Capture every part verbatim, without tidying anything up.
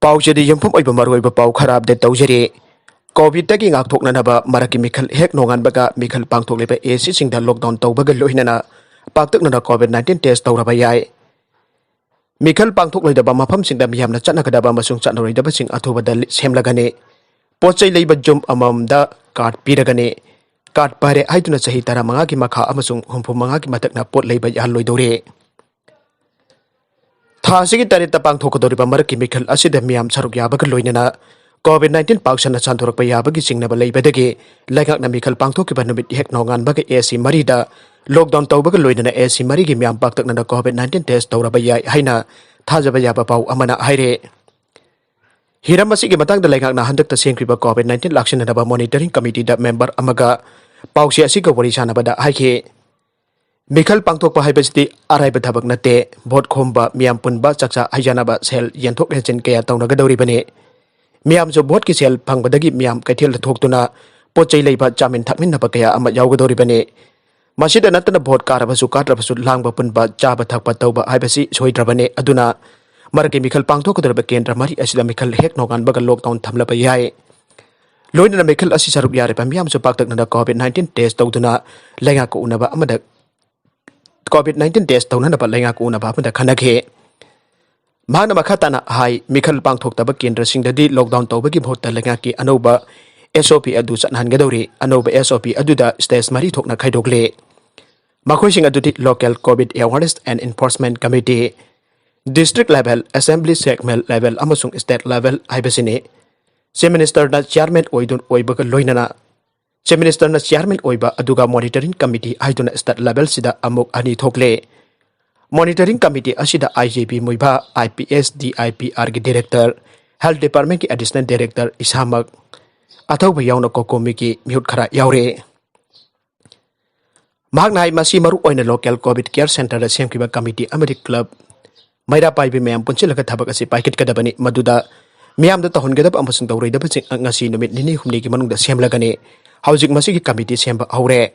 ꯄꯥꯎꯆꯦꯗ ꯌꯨꯝꯐꯝ ꯑꯣꯏꯕ ꯃꯔꯨꯑꯣꯏꯕ ꯄꯥꯎ ꯈꯔ ꯑꯞꯗꯦꯠ ꯇꯧꯖꯔꯤ꯫ ꯀꯣꯚꯤꯗꯇꯒꯤ ꯉꯥꯛꯊꯣꯛꯅꯅꯕ ꯃꯔꯛꯀꯤ ꯃꯤꯈꯜ ꯍꯦꯛ ꯅꯣꯡꯉꯥꯟꯕꯒ ꯃꯤꯈꯜ ꯄꯥꯡꯊꯣꯛꯂꯤꯕ ꯑꯦ ꯁꯤꯁꯤꯡꯗ ꯂꯣꯛꯗꯥꯎꯟ ꯇꯧꯕꯒ ꯂꯣꯏꯅꯅ ꯄꯥꯛꯇꯛꯅꯅ ꯀꯣꯚꯤꯗ ꯅꯥꯏꯟꯇꯤꯟ ꯇꯦꯁ ꯇꯧꯔꯕ ꯌꯥꯏ꯫ ꯃꯤꯈꯜ ꯄꯥꯡꯊꯣꯛꯂꯣꯏꯗꯕ ꯃꯐꯝꯁꯤꯡꯗ ꯃꯤꯌꯥꯝꯅ ꯆꯠꯅꯒꯗꯕ ꯑꯃꯁꯨꯡ ꯆꯠꯅꯔꯣꯏꯗꯕꯁꯤꯡ ꯑꯊꯨꯕꯗ ꯂꯤ-, ꯁꯦꯝꯂꯒꯅꯤ꯫ ꯄꯣꯠ ꯆꯩ ꯂꯩꯕ ꯌꯨꯝ ꯑꯃꯃꯝꯗ ꯀꯥꯔꯗ ꯄꯤꯔꯒꯅꯤ꯫ ꯀꯥꯔꯗ ꯄꯥꯏꯔꯦ ꯍꯥꯏꯗꯨꯅ ꯆꯍꯤ ꯇꯔꯥꯃꯉꯥꯒꯤ ꯃꯈꯥ ꯑꯃꯁꯨꯡ ꯍꯨꯝꯐꯨ ꯃꯉꯥꯒꯤ ꯃꯊꯛꯅ ꯄꯣꯠ ꯂꯩꯕ ꯌꯥꯍꯜꯂꯣꯏꯗꯧꯔꯤ꯫ ꯊꯥ ꯑꯁꯤꯒꯤ ꯇꯔꯦꯠꯇ ꯄꯥꯡꯊꯣꯛꯀꯗꯧꯔꯤꯕ ꯃꯔꯛꯀꯤ ꯃꯤꯈꯜ ꯑꯁꯤꯗ ꯃꯤꯌꯥꯝ ꯁꯔꯨꯛ ꯌꯥꯕꯒ ꯂꯣꯏꯅꯅ ꯀꯣꯚꯤꯗ ꯅꯥꯏꯟꯇꯤꯟ ꯄꯥꯛ ꯁꯟꯅ ꯁꯟꯗꯣꯔꯛꯄ ꯌꯥꯕꯒꯤ ꯆꯤꯡꯅꯕ ꯂꯩꯕꯗꯒꯤ ꯂꯩꯉꯥꯛꯅ ꯃꯤꯈꯜ ꯄꯥꯡꯊꯣꯛꯈꯤꯕ ꯅꯨꯃꯤꯠ ꯍꯦꯛ ꯅꯣꯡꯉꯥꯟꯕꯒ ꯑꯦ ꯁꯤ ꯃꯔꯤꯗ ꯂꯣꯛꯗꯥꯎꯟ ꯇꯧꯕꯒ ꯂꯣꯏꯅꯅ ꯑꯦ ꯁꯤ ꯃꯔꯤꯒꯤ ꯃꯤꯌꯥꯝ ꯄꯥꯛꯇꯛꯅꯅ ꯀꯣꯚꯤꯗ ꯅꯥꯏꯟꯇꯤꯟ ꯇꯦꯁ ꯇꯧꯔꯕ ꯌꯥꯏ ꯍꯥꯏꯅ ꯊꯥꯖꯕ ꯌꯥꯕ ꯄꯥꯎ ꯑꯃꯅ ꯍꯥꯏꯔꯦ꯫ ꯍꯤꯔꯝ ꯑꯁꯤꯒꯤ ꯃꯇꯥꯡꯗ ꯂꯩꯉꯥꯛꯅ ꯍꯟꯗꯛꯇ ꯁꯦꯝꯈꯤꯕ ꯀꯣꯚꯤꯗ ꯅꯥꯏꯟꯇꯤꯟ ꯂꯥꯛꯁꯤꯟꯅꯅꯕ ꯃꯣꯅꯤꯇꯔꯤꯡ ꯀꯃꯤꯇꯤꯗ ꯃꯦꯝꯕꯔ ꯑꯃꯒ ꯄꯥꯎꯆꯦ ꯑꯁꯤꯒ ꯋꯥꯔꯤ ꯁꯥꯟꯅꯕꯗ ꯍꯥꯏꯈꯤ, ꯃꯤꯈꯜ ꯄꯥꯡꯊꯣꯛꯄ ꯍꯥꯏꯕꯁꯤꯗꯤ ꯑꯔꯥꯏꯕ ꯊꯕꯛ ꯅꯠꯇꯦ꯫ ꯚꯣꯠ ꯈꯣꯝꯕ, ꯃꯤꯌꯥꯝ ꯄꯨꯟꯕ, ꯆꯥꯛꯆꯥ ꯍꯩꯖꯥꯟꯅꯕ, ꯁꯦꯜ ꯌꯦꯟꯊꯣꯛ ꯌꯦꯟꯁꯤꯟ ꯀꯌꯥ ꯇꯧꯅꯒꯗꯧꯔꯤꯕꯅꯤ꯫ ꯃꯤꯌꯥꯝꯁꯨ ꯚꯣꯠꯀꯤ ꯁꯦꯜ ꯐꯪꯕꯗꯒꯤ ꯃꯤꯌꯥꯝ ꯀꯩꯊꯦꯜꯗ ꯊꯣꯛꯇꯨꯅ ꯄꯣꯠ ꯆꯩ ꯂꯩꯕ, ꯆꯥꯃꯤꯟ ꯊꯛꯃꯤꯟꯅꯕ ꯀꯌꯥ ꯑꯃ ꯌꯥꯎꯒꯗꯧꯔꯤꯕꯅꯤ꯫ ꯃꯁꯤꯗ ꯅꯠꯇꯅ ꯚꯣꯠ ꯀꯥꯔꯕꯁꯨ ꯀꯥꯗ꯭ꯔꯕꯁꯨ ꯂꯥꯡꯕ ꯄꯨꯟꯕ, ꯆꯥꯕ ꯊꯛꯄ ꯇꯧꯕ ꯍꯥꯏꯕꯁꯤ ꯁꯣꯏꯗ꯭ꯔꯕꯅꯤ꯫ ꯑꯗꯨꯅ ꯃꯔꯛꯀꯤ ꯃꯤꯈꯜ ꯄꯥꯡꯊꯣꯛꯀꯗꯧꯔꯤꯕ ꯀꯦꯟꯗ꯭ꯔ ꯃꯔꯤ ꯑꯁꯤꯗ ꯃꯤꯈꯜ ꯍꯦꯛ ꯅꯣꯡꯉꯥꯟꯕꯒ ꯂꯣꯛꯗꯥꯎꯟ ꯊꯝꯂꯕ ꯌꯥꯏ꯫ ꯂꯣꯏꯅꯅ ꯃꯤꯈꯜ ꯑꯁꯤ ꯁꯔꯨꯛ ꯌꯥꯔꯤꯕ ꯃꯤꯌꯥꯝꯁꯨ ꯄꯥꯛꯇꯛꯅꯅ ꯀꯣꯚꯤꯗ ꯅꯥꯏꯟꯇꯤꯟ ꯇꯦꯁ ꯇꯧꯗꯨꯅ ꯂꯩꯉꯥꯛꯀ ꯎꯅꯕ ꯑꯃꯗ, ꯀꯣꯚꯤꯗ ꯅꯥꯏꯟꯇꯤꯟ ꯇꯦꯁ ꯇꯧꯅꯅꯕ ꯂꯩꯉꯥꯛꯀ ꯎꯅꯕ ꯑꯃꯗ ꯈꯟꯅꯈꯤ꯫ ꯃꯍꯥꯛꯅ ꯃꯈꯥ ꯇꯥꯅ ꯍꯥꯏ, ꯃꯤꯈꯜ ꯄꯥꯡꯊꯣꯛꯇꯕ ꯀꯦꯟꯗ꯭ꯔꯁꯤꯡꯗꯗꯤ ꯂꯣꯛꯗꯥꯎꯟ ꯇꯧꯕꯒꯤ ꯃꯍꯨꯠꯇ ꯂꯩꯉꯥꯛꯀꯤ ꯑꯅꯧꯕ ꯑꯦꯁ ꯑꯣ ꯄꯤ ꯑꯗꯨ ꯆꯠꯅꯍꯟꯒꯗꯧꯔꯤ꯫ ꯑꯅꯧꯕ ꯑꯦꯁ ꯑꯣ ꯄꯤ ꯑꯗꯨꯗ ꯁ꯭ꯇꯦꯖ ꯃꯔꯤ ꯊꯣꯛꯅ ꯈꯥꯏꯗꯣꯛꯂꯦ꯫ ꯃꯈꯣꯏꯁꯤꯡ ꯑꯗꯨꯗꯤ local Covid awareness and enforcement committee, district level, assembly segment level ꯑꯃꯁꯨꯡ ꯁ꯭ꯇꯦꯠ ꯂꯦꯚꯦꯜ ꯍꯥꯏꯕꯁꯤꯅꯤ꯫ ꯆꯤꯐ ꯃꯤꯅꯤꯁꯇꯔꯅ ꯆꯤꯌꯥꯔꯃꯦꯟ ꯑꯣꯏꯗꯨ-, ꯑꯣꯏꯕꯒ ꯂꯣꯏꯅꯅ ꯆꯤꯐ ꯃꯤꯅꯤꯁꯇꯔꯅ ꯆꯤꯌꯥꯔꯃꯦꯟ ꯑꯣꯏꯕ ꯑꯗꯨꯒ ꯃꯣꯅꯤꯇꯔꯤꯡ ꯀꯃꯤꯇꯤ ꯍꯥꯏꯗꯨꯅ ꯁ꯭ꯇꯦꯠ ꯂꯦꯚꯦꯜꯁꯤꯗ ꯑꯃꯨꯛ ꯑꯅꯤ ꯊꯣꯛꯂꯦ꯫ ꯃꯣꯅꯤꯇꯔꯤꯡ ꯀꯃꯤꯇꯤ ꯑꯁꯤꯗ ꯑꯥꯏ ꯖꯤ ꯄꯤ ꯃꯨꯏꯚꯥ, I P S, D I P ꯑꯥꯔꯒꯤ ꯗꯤꯔꯦꯛꯇꯔ, ꯍꯦꯜꯊ ꯗꯤꯄꯥꯔꯠꯃꯦꯟꯠꯀꯤ ꯑꯦꯗꯤꯁꯅꯦꯜ ꯗꯤꯔꯦꯛꯇꯔ ꯏꯁꯥꯃꯛ, ꯑꯊꯧꯕ ꯌꯥꯎꯅ ꯀꯣꯀꯣꯃꯤꯒꯤ ꯃꯤꯍꯨꯠ ꯈꯔ ꯌꯥꯎꯔꯦ꯫ ꯃꯍꯥꯛꯅ ꯍꯥꯏ, ꯃꯁꯤ ꯃꯔꯨ ꯑꯣꯏꯅ ꯂꯣꯀꯦꯜ ꯀꯣꯚꯤꯗ ꯀꯦꯌꯔ ꯁꯦꯟꯇꯔꯗ ꯁꯦꯝꯈꯤꯕ ꯀꯃꯤꯇꯤ ꯑꯃꯗꯤ ꯀ꯭ꯂꯕ ꯃꯩꯔꯥ ꯄꯥꯏꯕꯤ ꯃꯌꯥꯝ ꯄꯨꯟꯁꯤꯜꯂꯒ ꯊꯕꯛ ꯑꯁꯤ ꯄꯥꯏꯈꯠꯀꯗꯕꯅꯤ꯫ ꯃꯗꯨꯗ ꯃꯤꯌꯥꯝꯗ ꯇꯧꯍꯟꯒꯗꯕ ꯑꯃꯁꯨꯡ ꯇꯧꯔꯣꯏꯗꯕꯁꯤꯡ ꯉꯁꯤ ꯅꯨꯃꯤꯠ ꯅꯤꯅꯤ ꯍꯨꯝꯅꯤꯒꯤ ꯃꯅꯨꯡꯗ ꯁꯦꯝꯂꯒꯅꯤ꯫ ꯍꯧꯖꯤꯛ ꯃꯁꯤꯒꯤ ꯀꯃꯤꯇꯤ ꯁꯦꯝꯕ ꯍꯧꯔꯦ꯫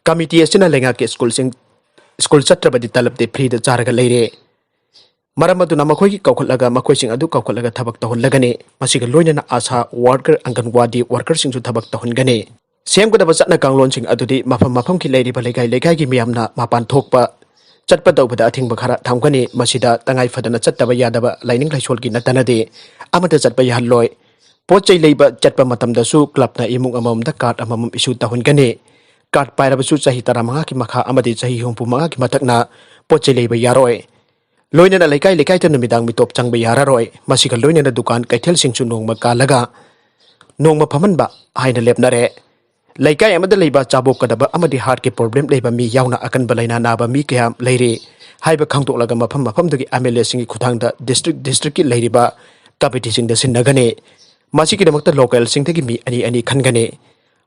ꯀꯃꯤꯇꯤ ꯑꯁꯤꯅ ꯂꯩꯉꯥꯛꯀꯤ ꯁ꯭ꯀꯨꯜꯁꯤꯡ, ꯁ꯭ꯀꯨꯜ ꯆꯠꯇ꯭ꯔꯕꯗꯤ ꯇꯂꯕꯇꯤ ꯐ꯭ꯔꯤꯗ ꯆꯥꯔꯒ ꯂꯩꯔꯦ꯫ ꯃꯔꯝ ꯑꯗꯨꯅ ꯃꯈꯣꯏꯒꯤ ꯀꯧꯈꯠꯂꯒ, ꯃꯈꯣꯏꯁꯤꯡ ꯑꯗꯨ ꯀꯧꯈꯠꯂꯒ ꯊꯕꯛ ꯇꯧꯍꯜꯂꯒꯅꯤ꯫ ꯃꯁꯤꯒ ꯂꯣꯏꯅꯅ ꯑꯥꯁꯥ ꯋꯥꯔꯀꯔ, ꯑꯪꯒꯟꯋꯥꯗꯤ ꯋꯥꯔꯀꯔꯁꯤꯡꯁꯨ ꯊꯕꯛ ꯇꯧꯍꯟꯒꯅꯤ꯫ ꯁꯦꯝꯒꯗꯕ ꯆꯠꯅ ꯀꯥꯡꯂꯣꯟꯁꯤꯡ ꯑꯗꯨꯗꯤ ꯃꯐꯝ ꯃꯐꯝꯒꯤ ꯂꯩꯔꯤꯕ ꯂꯩꯀꯥꯏ ꯂꯩꯀꯥꯏꯒꯤ ꯃꯤꯌꯥꯝꯅ ꯃꯄꯥꯟ ꯊꯣꯛꯄ, ꯆꯠꯄ ꯇꯧꯕꯗ ꯑꯊꯤꯡꯕ ꯈꯔ ꯊꯝꯒꯅꯤ꯫ ꯃꯁꯤꯗ ꯇꯉꯥꯏ ꯐꯗꯅ ꯆꯠꯇꯕ ꯌꯥꯗꯕ ꯂꯥꯏꯅꯤꯡ ꯂꯥꯏꯁꯣꯜꯒꯤ ꯅꯠꯇꯅꯗꯤ ꯑꯃꯠꯇ ꯆꯠꯄ ꯌꯥꯍꯜꯂꯣꯏ꯫ ꯄꯣꯠ ꯆꯩ ꯂꯩꯕ ꯆꯠꯄ ꯃꯇꯝꯗꯁꯨ ꯀ꯭ꯂꯕꯅ ꯏꯃꯨꯡ ꯑꯃꯃꯝꯗ ꯀꯥꯔꯗ ꯑꯃꯃꯝ ꯏꯁꯨ ꯇꯧꯍꯟꯒꯅꯤ꯫ ꯀꯥꯔꯗ ꯄꯥꯏꯔꯕꯁꯨ ꯆꯍꯤ ꯇꯔꯥꯃꯉꯥꯒꯤ ꯃꯈꯥ ꯑꯃꯗꯤ ꯆꯍꯤ ꯍꯨꯝꯐꯨ ꯃꯉꯥꯒꯤ ꯃꯊꯛꯅ ꯄꯣꯠ ꯆꯩ ꯂꯩꯕ ꯌꯥꯔꯣꯏ꯫ ꯂꯣꯏꯅꯅ ꯂꯩꯀꯥꯏ ꯂꯩꯀꯥꯏꯗ ꯅꯨꯃꯤꯗꯥꯡ ꯃꯤꯇꯣꯞ ꯆꯪꯕ ꯌꯥꯔꯔꯣꯏ꯫ ꯃꯁꯤꯒ ꯂꯣꯏꯅꯅ ꯗꯨꯀꯥꯟ ꯀꯩꯊꯦꯜꯁꯤꯡꯁꯨ ꯅꯣꯡꯃ ꯀꯥꯜꯂꯒ ꯅꯣꯡꯃ ꯐꯝꯍꯟꯕ ꯍꯥꯏꯅ ꯂꯦꯞꯅꯔꯦ꯫ ꯂꯩꯀꯥꯏ ꯑꯃꯗ ꯂꯩꯕ ꯆꯥꯕꯣꯛꯀꯗꯕ ꯑꯃꯗꯤ ꯍꯥꯔꯠꯀꯤ ꯄ꯭ꯔꯣꯕ꯭ꯂꯦꯝ ꯂꯩꯕ ꯃꯤ ꯌꯥꯎꯅ ꯑꯀꯟꯕ ꯂꯥꯏꯅꯥ ꯅꯥꯕ ꯃꯤ ꯀꯌꯥ ꯂꯩꯔꯤ ꯍꯥꯏꯕ ꯈꯪꯗꯣꯛꯂꯒ ꯃꯐꯝ ꯃꯐꯝꯗꯨꯒꯤ ꯑꯦꯝ ꯑꯦꯜ ꯑꯦꯁꯤꯡꯒꯤ ꯈꯨꯠꯊꯥꯡꯗ ꯗꯤꯁꯇ꯭ꯔꯤꯛ ꯗꯤꯁꯇ꯭ꯔꯤꯛꯀꯤ ꯂꯩꯔꯤꯕ ꯀꯃꯤꯇꯤꯁꯤꯡꯗ ꯁꯤꯟꯅꯒꯅꯤ꯫ ꯃꯁꯤꯒꯤꯗꯃꯛꯇ ꯂꯣꯀꯦꯜꯁꯤꯡꯗꯒꯤ ꯃꯤ ꯑꯅꯤ ꯑꯅꯤ ꯈꯟꯒꯅꯤ꯫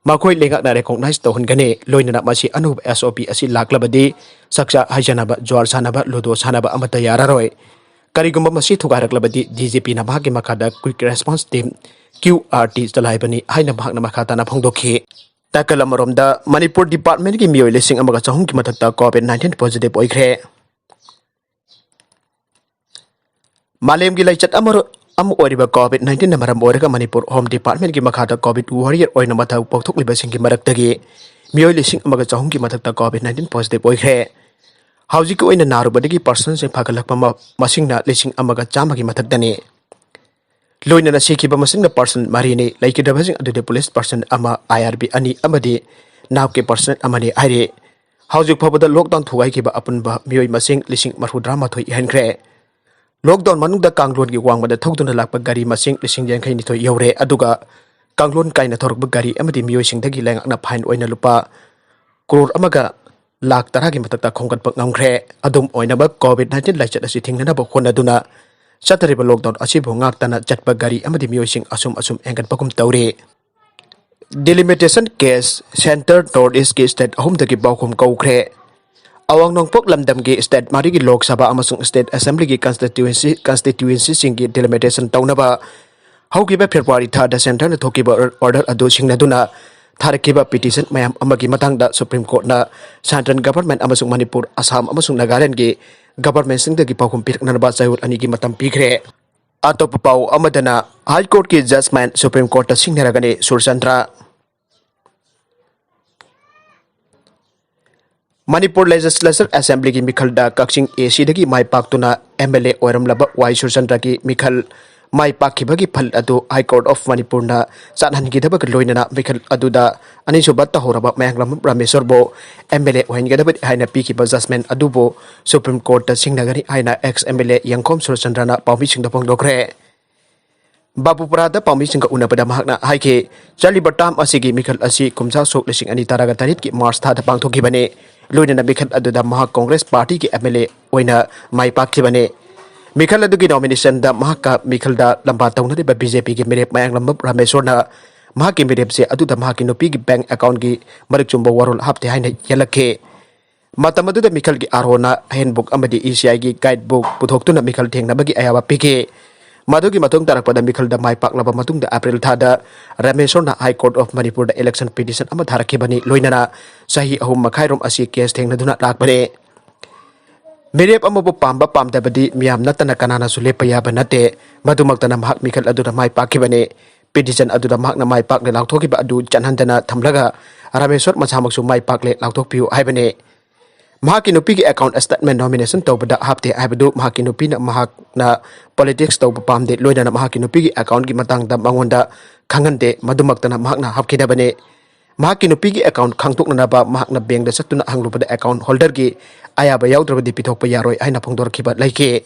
ꯃꯈꯣꯏ ꯂꯩꯉꯥꯛꯅ ꯔꯦꯀꯣꯛꯅꯥꯏꯖ ꯇꯧꯍꯟꯒꯅꯤ꯫ ꯂꯣꯏꯅꯅ ꯃꯁꯤ ꯑꯅꯧꯕ ꯑꯦꯁ ꯑꯣ ꯄꯤ ꯑꯁꯤ ꯂꯥꯛꯂꯕꯗꯤ ꯆꯥꯛꯆꯥ ꯍꯩꯖꯅꯕ, ꯖ꯭ꯋꯥꯔ ꯁꯥꯟꯅꯕ, ꯂꯨꯗꯣ ꯁꯥꯟꯅꯕ ꯑꯃꯠꯇ ꯌꯥꯔꯔꯣꯏ꯫ ꯀꯔꯤꯒꯨꯝꯕ ꯃꯁꯤ ꯊꯨꯒꯥꯏꯔꯛꯂꯕꯗꯤ ꯗꯤ ꯖꯤ ꯄꯤꯅ ꯃꯍꯥꯛꯀꯤ ꯃꯈꯥꯗ quick response team, Q R T, ꯆꯂꯥꯏꯕꯅꯤ ꯍꯥꯏꯅ ꯃꯍꯥꯛꯅ ꯃꯈꯥ ꯇꯥꯅ ꯐꯣꯡꯗꯣꯛꯈꯤ꯫ ꯅꯥꯀꯜ ꯑꯃꯔꯣꯝꯗ ꯃꯅꯤꯄꯨꯔ ꯗꯤꯄꯥꯔꯠꯃꯦꯟꯒꯤ ꯃꯤꯑꯣꯏ ꯂꯤꯁꯤꯡ ꯑꯃꯒ ꯆꯍꯨꯝꯒꯤ ꯃꯊꯛꯇ ꯀꯣꯚꯤꯗ ꯅꯥꯏꯟꯇꯤꯟ ꯄꯣꯖꯤꯇꯤꯚ ꯑꯣꯏꯈ꯭ꯔꯦ꯫ ꯃꯥꯂꯦꯝꯒꯤ ꯂꯥꯏꯆꯠ ꯑꯃ, ꯑꯃ ꯑꯣꯏꯔꯤꯕ ꯀꯣꯚꯤꯗ ꯅꯥꯏꯟꯇꯤꯟꯅ ꯃꯔꯝ ꯑꯣꯏꯔꯒ ꯃꯅꯤꯄꯨꯔ ꯍꯣꯝ ꯗꯤꯄꯥꯔꯠꯃꯦꯟꯒꯤ ꯃꯈꯥꯗ ꯀꯣꯚꯤꯗ ꯋꯥꯔꯤꯌꯔ ꯑꯣꯏꯅ ꯃꯊꯧ ꯄꯥꯡꯊꯣꯛꯂꯤꯕꯁꯤꯡꯒꯤ ꯃꯔꯛꯇꯒꯤ ꯃꯤꯑꯣꯏ ꯂꯤꯁꯤꯡ ꯑꯃꯒ ꯆꯍꯨꯝꯒꯤ ꯃꯊꯛꯇ ꯀꯣꯚꯤꯗ ꯅꯥꯏꯟꯇꯤꯟ ꯄꯣꯖꯤꯇꯤꯚ ꯑꯣꯏꯈ꯭ꯔꯦ꯫ ꯍꯧꯖꯤꯛꯀꯤ ꯑꯣꯏꯅ ꯅꯥꯔꯨꯕꯗꯒꯤ ꯄꯥꯔꯁꯟꯁꯤꯡ ꯐꯒꯠꯂꯛꯄ ꯃ-, ꯃꯁꯤꯡꯅ ꯂꯤꯁꯤꯡ ꯑꯃꯒ ꯆꯥꯝꯃꯒꯤ ꯃꯊꯛꯇꯅꯤ꯫ ꯂꯣꯏꯅꯅ ꯁꯤꯈꯤꯕ ꯃꯁꯤꯡꯅ ꯄꯥꯔꯁꯟ ꯃꯔꯤꯅꯤ꯫ ꯂꯩꯈꯤꯗ꯭ꯔꯕꯁꯤꯡ ꯑꯗꯨꯗꯤ ꯄꯨꯂꯤꯁ ꯄꯥꯔꯁꯟ ꯑꯃ, ꯑꯥꯏ ꯑꯥꯔ ꯕꯤ ꯑꯅꯤ ꯑꯃꯗꯤ ꯅꯥꯞꯀꯤ ꯄꯥꯔꯁꯟ ꯑꯃꯅꯤ ꯍꯥꯏꯔꯤ꯫ ꯍꯧꯖꯤꯛ ꯐꯥꯎꯕꯗ ꯂꯣꯛꯗꯥꯎꯟ ꯊꯨꯒꯥꯏꯈꯤꯕ ꯑꯄꯨꯟꯕ ꯃꯤꯑꯣꯏ ꯃꯁꯤꯡ ꯂꯤꯁꯤꯡ ꯃꯔꯤꯐꯨꯇꯔꯥ ꯃꯥꯊꯣꯏ ꯍꯦꯟꯈ꯭ꯔꯦ꯫ ꯂꯣꯛꯗꯥꯎꯟ ꯃꯅꯨꯡꯗ ꯀꯥꯡꯂꯣꯟꯒꯤ ꯋꯥꯡꯃꯗ ꯊꯧꯗꯨꯅ ꯂꯥꯛꯄ ꯒꯥꯔꯤ ꯃꯁꯤꯡ ꯂꯤꯁꯤꯡ ꯌꯥꯡꯈꯩ ꯅꯤꯊꯣꯏ ꯌꯧꯔꯦ, ꯑꯗꯨꯒ ꯀꯥꯡꯂꯣꯟ ꯀꯥꯏꯅ ꯊꯧꯔꯛꯄ ꯒꯥꯔꯤ ꯑꯃꯗꯤ ꯃꯤꯑꯣꯏꯁꯤꯡꯗꯒꯤ ꯂꯩꯉꯥꯛꯅ ꯐꯥꯏꯟ ꯑꯣꯏꯅ ꯂꯨꯄꯥ ꯀ꯭ꯔꯣꯔ ꯑꯃꯒ ꯂꯥꯈ ꯇꯔꯥꯒꯤ ꯃꯊꯛꯇ ꯈꯣꯝꯒꯠꯄ ꯉꯝꯈ꯭ꯔꯦ꯫ ꯑꯗꯨꯝ ꯑꯣꯏꯅꯃꯛ, ꯀꯣꯚꯤꯗ ꯅꯥꯏꯟꯇꯤꯟ ꯂꯥꯏꯆꯠ ꯑꯁꯤ ꯊꯤꯡꯅꯅꯕ ꯍꯣꯠꯅꯗꯨꯅ ꯆꯠꯊꯔꯤꯕ ꯂꯣꯛꯗꯥꯎꯟ ꯑꯁꯤꯕꯨ ꯉꯥꯛꯇꯅ ꯆꯠꯄ ꯒꯥꯔꯤ ꯑꯃꯗꯤ ꯃꯤꯑꯣꯏꯁꯤꯡ ꯑꯁꯨꯝ ꯑꯁꯨꯝ ꯍꯦꯟꯒꯠꯄꯒꯨꯝ ꯇꯧꯔꯤ꯫ ꯗꯤꯂꯤꯃꯤꯇꯦꯁꯟ ꯀꯦꯁ ꯁꯦꯟꯇꯔ ꯅꯣꯔꯠ ꯏꯁꯀꯤ ꯁ꯭ꯇꯦꯠ ꯑꯍꯨꯝꯗꯒꯤ ꯄꯥꯎꯈꯨꯝ ꯀꯧꯈ꯭ꯔꯦ꯫ ꯑꯋꯥꯡ ꯅꯣꯡꯄꯣꯛ ꯂꯝꯗꯝꯒꯤ ꯁ꯭ꯇꯦꯠ ꯃꯔꯤꯒꯤ ꯂꯣꯛ ꯁꯚꯥ ꯑꯃꯁꯨꯡ ꯁ꯭ꯇꯦꯠ ꯑꯦꯁꯦꯝꯕ꯭ꯂꯤꯒꯤ ꯀꯟꯁꯇꯤꯇ꯭ꯌꯨꯑꯦꯟꯁꯤ, ꯀꯟꯁꯇꯤꯇ꯭ꯌꯨꯑꯦꯟꯁꯤꯁꯤꯡꯒꯤ ꯗꯤꯂꯤꯃꯤꯇꯦꯁꯟ ꯇꯧꯅꯕ ꯍꯧꯈꯤꯕ ꯐꯦꯕ꯭ꯔꯨꯋꯥꯔꯤ ꯊꯥꯗ ꯁꯦꯟꯇꯔꯅ ꯊꯣꯛꯈꯤꯕ ꯑꯣꯔ-, ꯑꯣꯔꯗꯔ ꯑꯗꯨ ꯁꯤꯡꯅꯗꯨꯅ ꯊꯥꯔꯛꯈꯤꯕ ꯄꯤꯇꯤꯁꯟ ꯃꯌꯥꯝ ꯑꯃꯒꯤ ꯃꯇꯥꯡꯗ ꯁꯨꯄ꯭ꯔꯤꯝ ꯀꯣꯔꯠꯅ ꯁꯦꯟꯇ꯭ꯔꯦꯜ ꯒꯚꯔꯟꯃꯦꯟꯠ ꯑꯃꯁꯨꯡ ꯃꯅꯤꯄꯨꯔ, ꯑꯁꯥꯝ ꯑꯃꯁꯨꯡ ꯅꯥꯒꯥꯂꯦꯟꯗꯒꯤ ꯒꯚꯔꯟꯃꯦꯟꯠꯁꯤꯡꯗꯒꯤ ꯄꯥꯎꯈꯨꯝ ꯄꯤꯔꯛꯅꯅꯕ ꯆꯌꯣꯜ ꯑꯅꯤꯒꯤ ꯃꯇꯝ ꯄꯤꯈ꯭ꯔꯦ꯫ ꯑꯇꯣꯞꯄ ꯄꯥꯎ ꯑꯃꯗꯅ, ꯍꯥꯏ ꯀꯣꯔꯠꯀꯤ ꯖꯖꯃꯦꯟꯠ ꯁꯨꯄ꯭ꯔꯤꯝ ꯀꯣꯔꯠꯇ ꯁꯤꯡꯅꯔꯒꯅꯤ, ꯁꯨꯔꯆꯟꯗ꯭ꯔ꯫ ꯃꯅꯤꯄꯨꯔ ꯂꯦꯖꯤꯁꯂꯦꯆꯔ ꯑꯦꯁꯦꯝꯕ꯭ꯂꯤꯒꯤ ꯃꯤꯈꯜꯗ ꯀꯛꯆꯤꯡ ꯑꯦ ꯁꯤꯗꯒꯤ ꯃꯥꯏ ꯄꯥꯛꯇꯨꯅ ꯑꯦꯝ ꯑꯦꯜ ꯑꯦ ꯑꯣꯏꯔꯝꯂꯕ ꯋꯥꯏ ꯁꯨꯔꯆꯟꯗ꯭ꯔꯒꯤ ꯃꯤꯈꯜ ꯃꯥꯏ ꯄꯥꯛꯈꯤꯕꯒꯤ ꯐꯜ ꯑꯗꯨ ꯍꯥꯏ ꯀꯣꯔꯠ ꯑꯣꯐ ꯃꯅꯤꯄꯨꯔꯅ ꯆꯠꯍꯟꯈꯤꯗꯕꯒ ꯂꯣꯏꯅꯅ ꯃꯤꯈꯜ ꯑꯗꯨꯗ ꯑꯅꯤꯁꯨꯕ ꯇꯧꯍꯧꯔꯕ ꯃꯌꯥꯡꯂꯝ ꯔꯥꯃꯦꯁꯣꯔꯕꯨ ꯑꯦꯝ ꯑꯦꯜ ꯑꯦ ꯑꯣꯏꯍꯟꯒꯗꯕꯅꯤ ꯍꯥꯏꯅ ꯄꯤꯈꯤꯕ ꯖꯖꯃꯦꯟꯠ ꯑꯗꯨꯕꯨ ꯁꯨꯄ꯭ꯔꯤꯝ ꯀꯣꯔꯠꯇ ꯁꯤꯡꯅꯒꯅꯤ ꯍꯥꯏꯅ ꯑꯦꯛꯁ ꯑꯦꯝ ꯑꯦꯜ ꯑꯦ ꯌꯦꯡꯈꯣꯝ ꯁꯨꯔꯆꯟꯗ꯭ꯔꯅ ꯄꯥꯎꯃꯤꯁꯤꯡꯗ ꯐꯣꯡꯗꯣꯛꯈ꯭ꯔꯦ꯫ ꯕꯥꯕꯨꯄꯨꯔꯥꯗ ꯄꯥꯎꯃꯤꯁꯤꯡꯒ ꯎꯅꯕꯗ ꯃꯍꯥꯛꯅ ꯍꯥꯏꯈꯤ, ꯆꯠꯂꯤꯕ ꯇꯥꯔꯝ ꯑꯁꯤꯒꯤ ꯃꯤꯈꯜ ꯑꯁꯤ ꯀꯨꯝꯖꯥ ꯁꯣꯛ ꯂꯤꯁꯤꯡ ꯑꯅꯤ ꯇꯔꯥꯒ ꯇꯔꯦꯠꯀꯤ ꯃꯥꯔꯆ ꯊꯥꯗ ꯄꯥꯡꯊꯣꯛꯈꯤꯕꯅꯤ꯫ ꯂꯣꯏꯅꯅ ꯃꯤꯈꯜ ꯑꯗꯨꯗ ꯃꯍꯥꯛ ꯀꯣꯡꯒ꯭ꯔꯦꯁ ꯄꯥꯔꯇꯤꯒꯤ ꯑꯦꯝ ꯑꯦꯜ ꯑꯦ ꯑꯣꯏꯅ ꯃꯥꯏ ꯄꯥꯛꯈꯤꯕꯅꯤ꯫ ꯃꯤꯈꯜ ꯑꯗꯨꯒꯤ ꯅꯣꯃꯤꯅꯦꯁꯟꯗ ꯃꯍꯥꯛꯀ ꯃꯤꯈꯜꯗ ꯂꯝꯕꯥ ꯇꯧꯅꯔꯤꯕ ꯕꯤ ꯖꯦ ꯄꯤꯒꯤ ꯃꯤꯔꯦꯞ ꯃꯌꯥꯡꯂꯝꯕꯝ ꯔꯥꯃꯦꯁꯣꯔꯅ ꯃꯍꯥꯛꯀꯤ ꯃꯤꯔꯦꯞꯁꯦ ꯑꯗꯨꯗ ꯃꯍꯥꯛꯀꯤ ꯅꯨꯄꯤꯒꯤ ꯕꯦꯡꯛ ꯑꯦꯀꯥꯎꯟꯒꯤ ꯃꯔꯤꯛ ꯆꯨꯝꯕ ꯋꯥꯔꯣꯜ ꯍꯥꯞꯇꯦ ꯍꯥꯏꯅ ꯌꯦꯜꯂꯛꯈꯤ꯫ ꯃꯇꯝ ꯑꯗꯨꯗ ꯃꯤꯈꯜꯒꯤ ꯑꯥꯔ ꯑꯣꯅ ꯍꯦꯟꯕꯨꯛ ꯑꯃꯗꯤ ꯏ ꯁꯤ ꯑꯥꯏꯒꯤ ꯒꯥꯏꯗꯕꯨꯛ ꯄꯨꯊꯣꯛꯇꯨꯅ ꯃꯤꯈꯜ ꯊꯦꯡꯅꯕꯒꯤ ꯑꯌꯥꯕ ꯄꯤꯈꯤ꯫ ꯃꯗꯨꯒꯤ ꯃꯇꯨꯡ ꯇꯥꯔꯛꯄꯗ ꯃꯤꯈꯜꯗ ꯃꯥꯏ ꯄꯥꯛꯂꯕ ꯃꯇꯨꯡꯗ ꯑꯦꯄ꯭ꯔꯤꯜ ꯊꯥꯗ ꯔꯥꯃꯦꯁꯣꯔꯅ ꯍꯥꯏ ꯀꯣꯔꯠ ꯑꯣꯐ ꯃꯅꯤꯄꯨꯔꯗ ꯏꯂꯦꯛꯁꯟ ꯄꯤꯇꯤꯁꯟ ꯑꯃ ꯊꯥꯔꯛꯈꯤꯕꯅꯤ, ꯂꯣꯏꯅꯅ ꯆꯍꯤ ꯑꯍꯨꯝ ꯃꯈꯥꯏꯔꯣꯝ ꯑꯁꯤ ꯀꯦꯁ ꯊꯦꯡꯅꯗꯨꯅ ꯂꯥꯛꯄꯅꯤ꯫ ꯃꯤꯔꯦꯞ ꯑꯃꯕꯨ ꯄꯥꯝꯕ ꯄꯥꯝꯗꯕꯗꯤ ꯃꯤꯌꯥꯝ ꯅꯠꯇꯅ ꯀꯅꯥꯅꯁꯨ ꯂꯦꯞꯄ ꯌꯥꯕ ꯅꯠꯇꯦ꯫ ꯃꯗꯨꯃꯛꯇꯅ ꯃꯍꯥꯛ ꯃꯤꯈꯜ ꯑꯗꯨꯗ ꯃꯥꯏ ꯄꯥꯛꯈꯤꯕꯅꯤ꯫ ꯄꯤꯇꯤꯁꯟ ꯑꯗꯨꯗ ꯃꯍꯥꯛꯅ ꯃꯥꯏ ꯄꯥꯛꯂꯦ ꯂꯥꯎꯊꯣꯛꯈꯤꯕ ꯑꯗꯨ ꯆꯠꯍꯟꯗꯅ ꯊꯝꯂꯒ ꯔꯥꯃꯦꯁꯣꯔ ꯃꯁꯥꯃꯛꯁꯨ ꯃꯥꯏ ꯄꯥꯛꯂꯦ ꯂꯥꯎꯊꯣꯛꯄꯤꯌꯨ ꯍꯥꯏꯕꯅꯤ꯫ ꯃꯍꯥꯛꯀꯤ ꯅꯨꯄꯤꯒꯤ ꯑꯦꯀꯥꯎꯟꯠ ꯁ꯭ꯇꯦꯠꯃꯦꯟꯠ ꯅꯣꯃꯤꯅꯦꯁꯟ ꯇꯧꯕꯗ ꯍꯥꯞꯇꯦ ꯍꯥꯏꯕꯗꯨ ꯃꯍꯥꯛꯀꯤ ꯅꯨꯄꯤꯅ ꯃꯍꯥꯛꯅ ꯄꯣꯂꯤꯇꯤꯛꯁ ꯇꯧꯕ ꯄꯥꯝꯗꯦ, ꯂꯣꯏꯅꯅ ꯃꯍꯥꯛꯀꯤ ꯅꯨꯄꯤꯒꯤ ꯑꯦꯀꯥꯎꯟꯠꯀꯤ ꯃꯇꯥꯡꯗ ꯃꯉꯣꯟꯗ ꯈꯪꯍꯟꯗꯦ, ꯃꯗꯨꯃꯛꯇꯅ ꯃꯍꯥꯛꯅ ꯍꯥꯞꯈꯤꯗꯕꯅꯤ꯫ ꯃꯍꯥꯛꯀꯤ ꯅꯨꯄꯤꯒꯤ ꯑꯦꯀꯥꯎꯟꯠ ꯈꯪꯗꯣꯛꯅꯅꯕ ꯃꯍꯥꯛꯅ ꯕꯦꯡꯛꯗ ꯆꯠꯇꯨꯅ ꯍꯪꯂꯨꯕꯗ ꯑꯦꯀꯥꯎꯟꯠ ꯍꯣꯜꯗꯔꯒꯤ ꯑꯌꯥꯕ ꯌꯥꯎꯗ꯭ꯔꯕꯗꯤ ꯄꯤꯊꯣꯛꯄ ꯌꯥꯔꯣꯏ ꯍꯥꯏꯅ ꯐꯣꯡꯗꯣꯔꯛꯈꯤꯕ ꯂꯩꯈꯤ꯫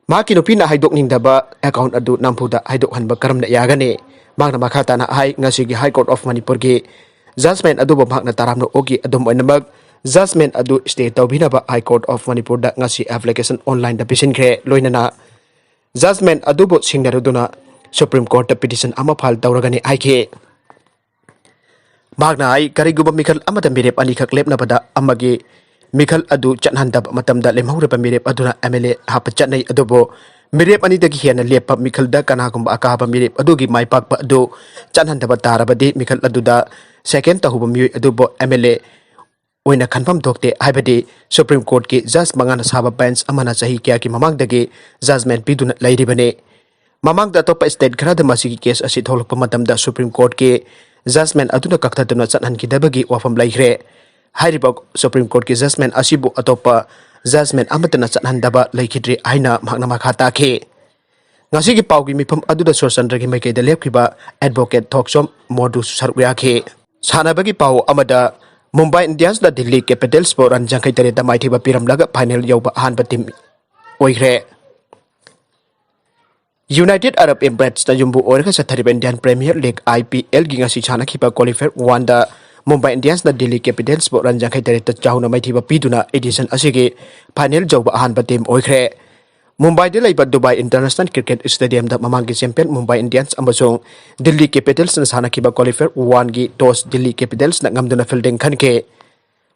ꯃꯍꯥꯛꯀꯤ ꯅꯨꯄꯤꯅ ꯍꯥꯏꯗꯣꯛꯅꯤꯡꯗꯕ ꯑꯦꯀꯥꯎꯟꯠ ꯑꯗꯨ ꯅꯝꯐꯨꯗ ꯍꯥꯏꯗꯣꯛꯍꯟꯕ ꯀꯔꯝꯅ ꯌꯥꯒꯅꯤ? ꯃꯍꯥꯛꯅ ꯃꯈꯥ ꯇꯥꯅ ꯍꯥꯏ, ꯉꯁꯤꯒꯤ ꯍꯥꯏ ꯀꯣꯔꯠ ꯑꯣꯐ ꯃꯅꯤꯄꯨꯔꯒꯤ ꯖꯖꯃꯦꯟꯠ ꯑꯗꯨꯕꯨ ꯃꯍꯥꯛꯅ ꯇꯔꯥꯝꯅ ꯑꯣꯛꯏ꯫ ꯑꯗꯨꯝ ꯑꯣꯏꯅꯃꯛ, ꯖꯖꯃꯦꯟꯠ ꯑꯗꯨ ꯁ꯭ꯇꯦ ꯇꯧꯕꯤꯅꯕ ꯍꯥꯏ ꯀꯣꯔꯠ ꯑꯣꯐ ꯃꯅꯤꯄꯨꯔꯗ ꯉꯁꯤ ꯑꯦꯄ꯭ꯂꯤꯀꯦꯁꯟ ꯑꯣꯟꯂꯥꯏꯟꯗ ꯄꯤꯁꯤꯟꯈ꯭ꯔꯦ꯫ ꯂꯣꯏꯅꯅ ꯖꯖꯃꯦꯟꯠ ꯑꯗꯨꯕꯨ ꯁꯤꯡꯅꯔꯗꯨꯅ ꯁꯨꯄ꯭ꯔꯤꯝ ꯀꯣꯔꯠꯇ ꯄꯤꯇꯤꯁꯟ ꯑꯃ ꯐꯥꯏꯜ ꯇꯧꯔꯒꯅꯤ ꯍꯥꯏꯈꯤ꯫ ꯃꯍꯥꯛꯅ ꯍꯥꯏ, ꯀꯔꯤꯒꯨꯝꯕ ꯃꯤꯈꯜ ꯑꯃꯗ ꯃꯤꯔꯦꯞ ꯑꯅꯤꯈꯛ ꯂꯦꯞꯅꯕꯗ ꯑꯃꯒꯤ ꯃꯤꯈꯜ ꯑꯗꯨ ꯆꯠꯍꯟꯗꯕ ꯃꯇꯝꯗ ꯂꯦꯝꯍꯧꯔꯤꯕ ꯃꯤꯔꯦꯞ ꯑꯗꯨꯅ ꯑꯦꯝ ꯑꯦꯜ ꯑꯦ ꯍꯥꯞꯄ ꯆꯠꯅꯩ꯫ ꯑꯗꯨꯕꯨ ꯃꯤꯔꯦꯞ ꯑꯅꯤꯗꯒꯤ ꯍꯦꯟꯅ ꯂꯦꯞꯄ ꯃꯤꯈꯜꯗ ꯀꯅꯥꯒꯨꯝꯕ ꯑꯀꯥꯕ ꯃꯤꯔꯦꯞ ꯑꯗꯨꯒꯤ ꯃꯥꯏ ꯄꯥꯛꯄ ꯑꯗꯨ ꯆꯠꯍꯟꯗꯕ ꯇꯥꯔꯕꯗꯤ ꯃꯤꯈꯜ ꯑꯗꯨꯗ ꯁꯦꯀꯦꯟ ꯇꯧꯍꯧꯕ ꯃꯤꯑꯣꯏ ꯑꯗꯨꯕꯨ ꯑꯦꯝ ꯑꯦꯜ ꯑꯦ ꯑꯣꯏꯅ ꯈꯟꯐꯝ ꯊꯣꯛꯇꯦ, ꯍꯥꯏꯕꯗꯤ Supreme Courtꯀꯤ judge ꯃꯉꯥꯅ ꯁꯥꯕ bench ꯑꯃꯅ ꯆꯍꯤ ꯀꯌꯥꯒꯤ ꯃꯃꯥꯡꯗꯒꯤ judgment ꯄꯤꯗꯨꯅ ꯂꯩꯔꯤꯕꯅꯤ꯫ ꯃꯃꯥꯡꯗ ꯑꯇꯣꯞꯄ state ꯈꯔꯗ ꯃꯁꯤꯒꯤ case ꯑꯁꯤ ꯊꯣꯛꯂꯛꯄ ꯃꯇꯝꯗ Supreme Courtꯀꯤ judgment ꯑꯗꯨꯅ ꯀꯛꯊꯠꯇꯨꯅ ꯆꯠꯍꯟꯈꯤꯗꯕꯒꯤ ꯋꯥꯐꯝ ꯂꯩꯈ꯭ꯔꯦ꯫ ꯍꯥꯏꯔꯤꯕ Supreme Courtꯀꯤ judgment ꯑꯁꯤꯕꯨ ꯑꯇꯣꯞꯄ judgment ꯑꯃꯠꯇꯅ ꯆꯠꯍꯟꯗꯕ ꯂꯩꯈꯤꯗ꯭ꯔꯤ ꯍꯥꯏꯅ ꯃꯍꯥꯛꯅ ꯃꯈꯥ ꯇꯥꯈꯤ꯫ ꯉꯁꯤꯒꯤ ꯄꯥꯎꯒꯤ ꯃꯤꯐꯝ ꯑꯗꯨꯗ ꯁꯨꯔꯆꯟꯗ꯭ꯔꯒꯤ ꯃꯥꯏꯀꯩꯗ ꯂꯦꯞꯈꯤꯕ advocate ꯊꯣꯛꯆꯣꯝ ꯃꯣꯗꯨꯁꯨ ꯁꯔꯨꯛ ꯌꯥꯈꯤ꯫ ꯁꯥꯟꯅꯕꯒꯤ ꯄꯥꯎ ꯑꯃꯗ, ꯃꯨꯝꯕꯥꯏ ꯏꯟꯗꯤꯌꯟꯁꯅ ꯗꯤꯜꯂꯤ ꯀꯦꯄꯤꯇꯦꯜꯁꯄꯨ run ꯌꯥꯡꯈꯩ ꯇꯔꯦꯠꯇ ꯃꯥꯏꯊꯤꯕ ꯄꯤꯔꯝꯂꯒ final ꯌꯧꯕ ꯑꯍꯥꯟꯕ team ꯑꯣꯏꯈ꯭ꯔꯦ꯫ United Arab Emiratesꯅ ꯌꯨꯝꯕꯨ ꯑꯣꯏꯔꯒ ꯆꯠꯊꯔꯤꯕ Indian Premier League, IPLꯒꯤ ꯉꯁꯤ ꯁꯥꯟꯅꯈꯤꯕ qualifier oneꯗ ꯃꯨꯝꯕꯥꯏ ꯏꯟꯗꯤꯌꯟꯁꯅ ꯗꯤꯜꯂꯤ ꯀꯦꯄꯤꯇꯦꯜꯁꯄꯨ run ꯌꯥꯡꯈꯩ ꯇꯔꯦꯠꯇ ꯆꯥꯎꯅ ꯃꯥꯏꯊꯤꯕ ꯄꯤꯗꯨꯅ edition ꯑꯁꯤꯒꯤ final ꯌꯧꯕ ꯑꯍꯥꯟꯕ team ꯑꯣꯏꯈ꯭ꯔꯦ꯫ ꯃꯨꯝꯕꯥꯏꯗ ꯂꯩꯕ ꯗꯨꯕꯥꯏ International Cricket Stadiumꯗ ꯃꯃꯥꯡꯒꯤ champion ꯃꯨꯝꯕꯥꯏ ꯏꯟꯗꯤꯌꯟꯁ ꯑꯃꯁꯨꯡ ꯗꯤꯜꯂꯤ ꯀꯦꯄꯤꯇꯦꯜꯁꯅ ꯁꯥꯟꯅꯈꯤꯕ qualifier oneꯒꯤ toss ꯗꯤꯜꯂꯤ ꯀꯦꯄꯤꯇꯦꯜꯁꯅ ꯉꯝꯗꯨꯅ fielding ꯈꯟꯈꯤ꯫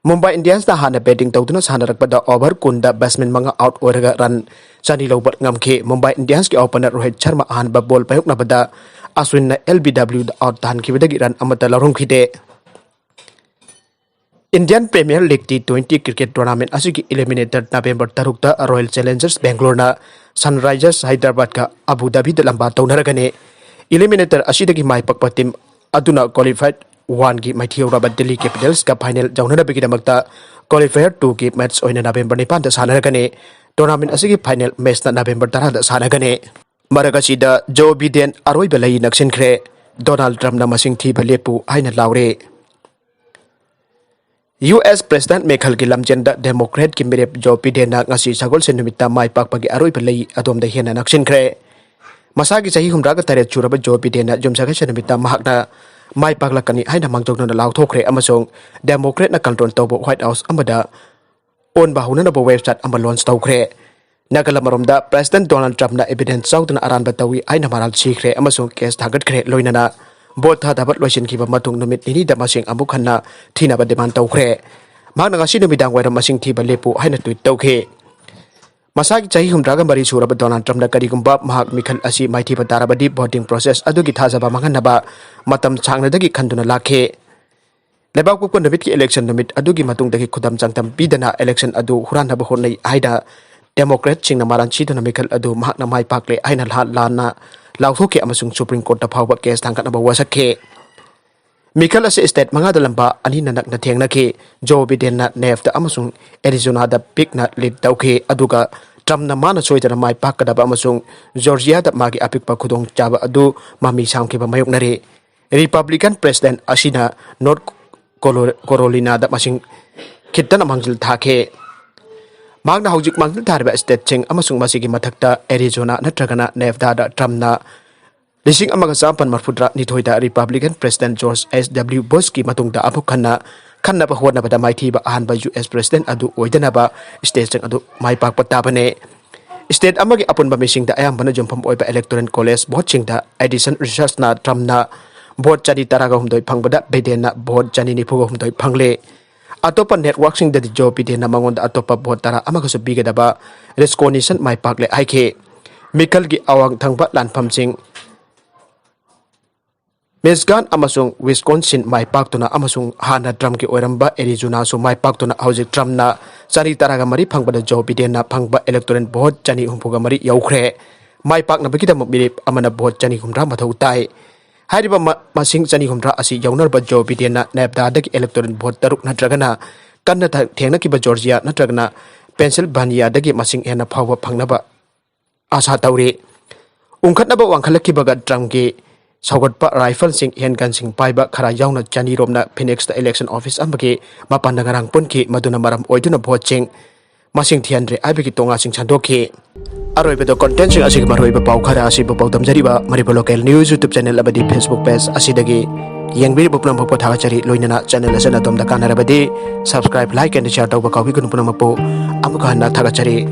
ꯃꯨꯝꯕꯥꯏ ꯏꯟꯗꯤꯌꯟꯁꯅ ꯍꯥꯟꯅ batting ꯇꯧꯗꯨꯅ ꯁꯥꯟꯅꯔꯛꯄꯗ over ꯀꯨꯟꯗ batsman ꯃꯉꯥ out ꯑꯣꯏꯔꯒ run ꯆꯅꯤ ꯂꯧꯕ ꯉꯝꯈꯤ꯫ ꯃꯨꯝꯕꯥꯏ ꯏꯟꯗꯤꯌꯟꯁꯀꯤ opener ꯔꯣꯍꯤꯠ ꯁꯔꯃ ꯑꯍꯥꯟꯕ ball ꯄꯥꯏꯔꯛꯅꯕꯗ ꯑꯁ꯭ꯋꯤꯟꯅ LBWꯗ out ꯇꯥꯍꯟꯈꯤꯕꯗꯒꯤ run ꯑꯃꯠꯇ ꯂꯧꯔꯝꯈꯤꯗꯦ꯫ Indian Premier League T twenty cricket tournament ꯑꯁꯤꯒꯤ eliminator November ꯇꯔꯨꯛꯇ Royal Challengers Bangaloreꯅ Sunrisers Hyderabadꯀ Abu Dhabiꯗ ꯂꯝꯕꯥ ꯇꯧꯅꯔꯒꯅꯤ꯫ Eliminator ꯑꯁꯤꯗꯒꯤ ꯃꯥꯏ ꯄꯥꯛꯄ team ꯑꯗꯨꯅ qualifier oneꯒꯤ ꯃꯥꯏꯊꯤꯍꯧꯔꯕ Delhi ꯀꯦꯄꯤꯇꯦꯜꯁꯀ final ꯌꯧꯅꯅꯕꯒꯤꯗꯃꯛꯇ qualifier twoꯒꯤ match ꯑꯣꯏꯅ November ꯅꯤꯄꯥꯟꯗ ꯁꯥꯟꯅꯔꯒꯅꯤ꯫ Tournament ꯑꯁꯤꯒꯤ final matchꯅ November ꯇꯔꯥꯗ ꯁꯥꯟꯅꯒꯅꯤ꯫ ꯃꯔꯛ ꯑꯁꯤꯗ ꯖꯣ ꯕꯤꯗꯦꯟ ꯑꯔꯣꯏꯕ ꯂꯩ ꯅꯛꯁꯤꯟꯈ꯭ꯔꯦ꯫ ꯗꯣꯅꯥꯜꯗ ꯇ꯭ꯔꯝꯞꯅ ꯃꯁꯤꯡ ꯊꯤꯕ ꯂꯦꯞꯄꯨ ꯍꯥꯏꯅ ꯂꯥꯎꯔꯦ꯫ ꯌꯨ ꯑꯦꯁ ꯄ꯭ꯔꯦꯁꯤꯗꯦꯟꯠ ꯃꯤꯈꯜꯒꯤ ꯂꯝꯖꯦꯟꯗ ꯗꯦꯃꯣꯀ꯭ꯔꯦꯠꯀꯤ ꯃꯤꯔꯦꯞ ꯖꯣ ꯕꯤꯗꯦꯟꯅ ꯉꯁꯤ ꯁꯒꯣꯜꯁꯦꯟ ꯅꯨꯃꯤꯠꯇ ꯃꯥꯏ ꯄꯥꯛꯄꯒꯤ ꯑꯔꯣꯏꯕ ꯂꯩ ꯑꯗꯣꯝꯗ ꯍꯦꯟꯅ ꯅꯛꯁꯤꯟꯈ꯭ꯔꯦ꯫ ꯃꯁꯥꯒꯤ ꯆꯍꯤ ꯍꯨꯝꯗ꯭ꯔꯥꯒ ꯇꯔꯦꯠ ꯁꯨꯔꯕ ꯖꯣ ꯕꯤꯗꯦꯟꯅ ꯌꯨꯝꯁꯀꯩꯁ ꯅꯨꯃꯤꯠꯇ ꯃꯍꯥꯛꯅ ꯃꯥꯏ ꯄꯥꯛꯂꯛꯀꯅꯤ ꯍꯥꯏꯅ ꯃꯥꯡꯖꯧꯅꯅ ꯂꯥꯎꯊꯣꯛꯈ꯭ꯔꯦ ꯑꯃꯁꯨꯡ ꯗꯦꯃꯣꯀ꯭ꯔꯦꯠꯅ control ꯇꯧꯕ White House ꯑꯃꯗ ꯑꯣꯟꯕ ꯍꯧꯅꯅꯕ website ꯑꯃ launch ꯇꯧꯈ꯭ꯔꯦ꯫ ꯅꯥꯀꯜ ꯑꯃꯔꯣꯝꯗ, ꯄ꯭ꯔꯦꯁꯤꯗꯦꯟꯠ ꯗꯣꯅꯥꯜꯗ ꯇ꯭ꯔꯝꯞꯅ evidence ꯌꯥꯎꯗꯅ ꯑꯔꯥꯟꯕ ꯇꯧꯏ ꯍꯥꯏꯅ ꯃꯔꯥꯜ ꯁꯤꯈ꯭ꯔꯦ ꯑꯃꯁꯨꯡ case ꯊꯥꯡꯒꯠꯈ꯭ꯔꯦ, ꯂꯣꯏꯅꯅ vote ꯊꯥꯗꯕ ꯂꯣꯏꯁꯤꯟꯈꯤꯕ ꯃꯇꯨꯡ ꯅꯨꯃꯤꯠ ꯅꯤꯅꯤꯗ ꯃꯁꯤꯡ ꯑꯃꯨꯛ ꯍꯟꯅ ꯊꯤꯅꯕ demand ꯇꯧꯈ꯭ꯔꯦ꯫ ꯃꯍꯥꯛꯅ ꯉꯁꯤ ꯅꯨꯃꯤꯗꯥꯡ ꯋꯥꯏꯔꯝ ꯃꯁꯤꯡ ꯊꯤꯕ ꯂꯦꯞꯄꯨ ꯍꯥꯏꯅ tweet ꯇꯧꯈꯤ꯫ ꯃꯁꯥꯒꯤ ꯆꯍꯤ ꯍꯨꯝꯗ꯭ꯔꯥꯒ ꯃꯔꯤ ꯁꯨꯔꯕ ꯗꯣꯅꯥꯜꯗ ꯇ꯭ꯔꯝꯞꯅ ꯀꯔꯤꯒꯨꯝꯕ ꯃꯍꯥꯛ ꯃꯤꯈꯜ ꯑꯁꯤ ꯃꯥꯏꯊꯤꯕ ꯇꯥꯔꯕꯗꯤ voting process ꯑꯗꯨꯒꯤ ꯊꯥꯖꯕ ꯃꯥꯡꯍꯟꯅꯕ ꯃꯇꯝ ꯁꯥꯡꯅꯗꯒꯤ ꯈꯟꯗꯨꯅ ꯂꯥꯛꯈꯤ꯫ ꯂꯩꯕꯥꯛ ꯄꯣꯛꯄ ꯅꯨꯃꯤꯠꯀꯤ election ꯅꯨꯃꯤꯠ ꯑꯗꯨꯒꯤ ꯃꯇꯨꯡꯗꯒꯤ ꯈꯨꯗꯝ ꯆꯥꯡꯗꯝ ꯄꯤꯗꯅ election ꯑꯗꯨ ꯍꯨꯔꯥꯟꯅꯕ ꯍꯣꯠꯅꯩ ꯍꯥꯏꯅ Democrat ꯁꯤꯡꯅ ꯃꯔꯥꯟ ꯁꯤꯗꯨꯅ ꯃꯤꯈꯜ ꯑꯗꯨ ꯃꯍꯥꯛꯅ ꯃꯥꯏ ꯄꯥꯛꯂꯦ ꯍꯥꯏꯅ ꯂꯥꯟ ꯂꯥꯟꯅ ꯂꯥꯎꯊꯣꯛꯈꯤ ꯑꯃꯁꯨꯡ Supreme Court ꯇ ꯐꯥꯎꯕ case ꯊꯥꯡꯒꯠꯅꯕ ꯋꯥꯁꯛꯈꯤ꯫ ꯃꯤꯈꯜ ꯑꯁꯤ state ꯃꯉꯥꯗ ꯂꯝꯕꯥ ꯑꯅꯤꯅ ꯅꯛꯅ ꯊꯦꯡꯅꯈꯤ꯫ Joe Biden ꯅ Nevada ꯑꯃꯁꯨꯡ Arizona ꯗ ꯄꯤꯛꯅ lead ꯇꯧꯈꯤ, ꯑꯗꯨꯒ Trump ꯅ ꯃꯥꯅ ꯁꯣꯏꯗꯅ ꯃꯥꯏ ꯄꯥꯛꯀꯗꯕ ꯑꯃꯁꯨꯡ Georgia ꯗ ꯃꯥꯒꯤ ꯑꯄꯤꯛꯄ ꯈꯨꯗꯣꯡꯆꯥꯕ ꯑꯗꯨ ꯃꯃꯤ ꯁꯥꯝꯈꯤꯕ ꯃꯥꯌꯣꯛꯅꯔꯤ꯫ Republican president ꯑꯁꯤꯅ North Colo-, Carolina ꯗ ꯃꯁꯤꯡ ꯈꯤꯠꯇꯅ ꯃꯥꯡꯖꯤꯜ ꯊꯥꯈꯤ꯫ ꯃꯍꯥꯛꯅ ꯍꯧꯖꯤꯛ ꯃꯥꯡꯖꯤꯜ ꯊꯥꯔꯤꯕ state ꯁꯤꯡ ꯑꯃꯁꯨꯡ ꯃꯁꯤꯒꯤ ꯃꯊꯛꯇ Arizona ꯅꯠꯇ꯭ꯔꯒꯅ Nevada ꯗ Trump ꯅ ꯂꯤꯁꯤꯡ ꯑꯃꯒ ꯆꯥꯃꯥꯄꯟ ꯃꯔꯤꯐꯨꯇꯔꯥꯅꯤꯊꯣꯏꯗ Republican president George H W Bush ꯀꯤ ꯃꯇꯨꯡꯗ ꯑꯃꯨꯛ ꯍꯟꯅ ꯈꯟꯅꯕ ꯍꯣꯠꯅꯕꯗ ꯃꯥꯏꯊꯤꯕ ꯑꯍꯥꯟꯕ U S president ꯑꯗꯨ ꯑꯣꯏꯗꯅꯕ state ꯁꯤꯡ ꯑꯗꯨ ꯃꯥꯏ ꯄꯥꯛꯄ ꯇꯥꯕꯅꯤ꯫ State ꯑꯃꯒꯤ ꯑꯄꯨꯟꯕ ꯃꯤꯁꯤꯡꯗ ꯑꯌꯥꯝꯕꯅ ꯌꯨꯝꯐꯝ ꯑꯣꯏꯕ electoral college vote ꯁꯤꯡꯗ Addison Research ꯅ Trump ꯅ vote ꯆꯅꯤ ꯇꯔꯥꯒ ꯍꯨꯝꯗꯣꯏ ꯐꯪꯕꯗ Biden ꯅ vote ꯆꯅꯤ ꯅꯤꯐꯨꯒ ꯍꯨꯝꯗꯣꯏ ꯐꯪꯂꯦ꯫ ꯑꯇꯣꯞꯄ network ꯁꯤꯡꯗꯗꯤ Joe Biden ꯅ ꯃꯉꯣꯟꯗ ꯑꯇꯣꯞꯄ vote ꯇꯔꯥ ꯑꯃꯒꯁꯨ ꯄꯤꯒꯗꯕ Wisconsin ꯃꯥꯏ ꯄꯥꯛꯂꯦ ꯍꯥꯏꯈꯤ꯫ ꯃꯤꯈꯜꯒꯤ ꯑꯋꯥꯡ ꯊꯪꯕ ꯂꯥꯟꯐꯝꯁꯤꯡ Michigan ꯑꯃꯁꯨꯡ Wisconsin ꯃꯥꯏ ꯄꯥꯛꯇꯨꯅ ꯑꯃꯁꯨꯡ ꯍꯥꯟꯅ Trump ꯀꯤ ꯑꯣꯏꯔꯝꯕ Arizona ꯁꯨ ꯃꯥꯏ ꯄꯥꯛꯇꯨꯅ ꯍꯧꯖꯤꯛ Trump ꯅ ꯆꯅꯤ ꯇꯔꯥꯒ ꯃꯔꯤ ꯐꯪꯕꯗ Joe Biden ꯅ ꯐꯪꯕ electoral vote ꯆꯅꯤ ꯍꯨꯝꯐꯨꯒ ꯃꯔꯤ ꯌꯧꯈ꯭ꯔꯦ꯫ ꯃꯥꯏ ꯄꯥꯛꯅꯕꯒꯤꯗꯃꯛ ꯃꯤꯔꯦꯞ ꯑꯃꯅ vote ꯆꯅꯤ ꯍꯨꯝꯗ꯭ꯔꯥ ꯃꯊꯧ ꯇꯥꯏ꯫ ꯍꯥꯏꯔꯤꯕ ꯃ-, ꯃꯁꯤꯡ ꯆꯅꯤ ꯍꯨꯝꯗ꯭ꯔꯥ ꯑꯁꯤ ꯌꯧꯅꯅꯕ Joe Biden ꯅ Nevada ꯗꯒꯤ electoral vote ꯇꯔꯨꯛ ꯅꯠꯇ꯭ꯔꯒꯅ ꯀꯟꯅ ꯊ-, ꯊꯦꯡꯅꯈꯤꯕ Georgia ꯅꯠꯇ꯭ꯔꯒꯅ Pennsylvania ꯗꯒꯤ ꯃꯁꯤꯡ ꯍꯦꯟꯅ ꯐꯥꯎꯕ ꯐꯪꯅꯕ ꯑꯥꯁꯥ ꯇꯧꯔꯤ꯫ ꯎꯪꯈꯠꯅꯕ ꯋꯥꯡꯈꯠꯂꯛꯈꯤꯕꯒ Trump ꯀꯤ ꯁꯧꯒꯠꯄ rifle ꯁꯤꯡ, handgun ꯁꯤꯡ ꯄꯥꯏꯕ ꯈꯔ ꯌꯥꯎꯅ ꯆꯅꯤ ꯔꯣꯝꯅ Phoenix ꯇ election office ꯑꯃꯒꯤ ꯃꯄꯥꯟꯗ ꯉꯔꯥꯡ ꯄꯨꯟꯈꯤ, ꯃꯗꯨꯅ ꯃꯔꯝ ꯑꯣꯏꯗꯨꯅ vote ꯁꯤꯡ ꯃꯁꯤꯡ ꯊꯤꯍꯟꯗ꯭ꯔꯦ ꯍꯥꯏꯕꯒꯤ ꯇꯣꯉꯥꯁꯤꯡ ꯁꯟꯗꯣꯛꯈꯤ꯫ ꯑꯔꯣꯏꯕꯗ content ꯁꯤꯡ ꯑꯁꯤꯒꯤ ꯃꯔꯨꯑꯣꯏꯕ ꯄꯥꯎ ꯈꯔ ꯑꯁꯤꯕꯨ ꯄꯥꯎꯗꯝꯖꯔꯤꯕ Manipur Local News YouTube channel ꯑꯃꯗꯤ Facebook page ꯑꯁꯤꯗꯒꯤ ꯌꯦꯡꯕꯤꯔꯤꯕ ꯄꯨꯝꯅꯃꯛꯄꯨ ꯊꯥꯒꯠꯆꯔꯤ꯫ ꯂꯣꯏꯅꯅ channel ꯑꯁꯤꯅ ꯑꯗꯣꯝꯗ ꯀꯥꯟꯅꯔꯕꯗꯤ subscribe, like and share ꯇꯧꯕ ꯀꯥꯎꯕꯤꯒꯅꯨ꯫ ꯄꯨꯝꯅꯃꯛꯄꯨ ꯑꯃꯨꯛꯀ ꯍꯟꯅ ꯊꯥꯒꯠꯆꯔꯤ꯫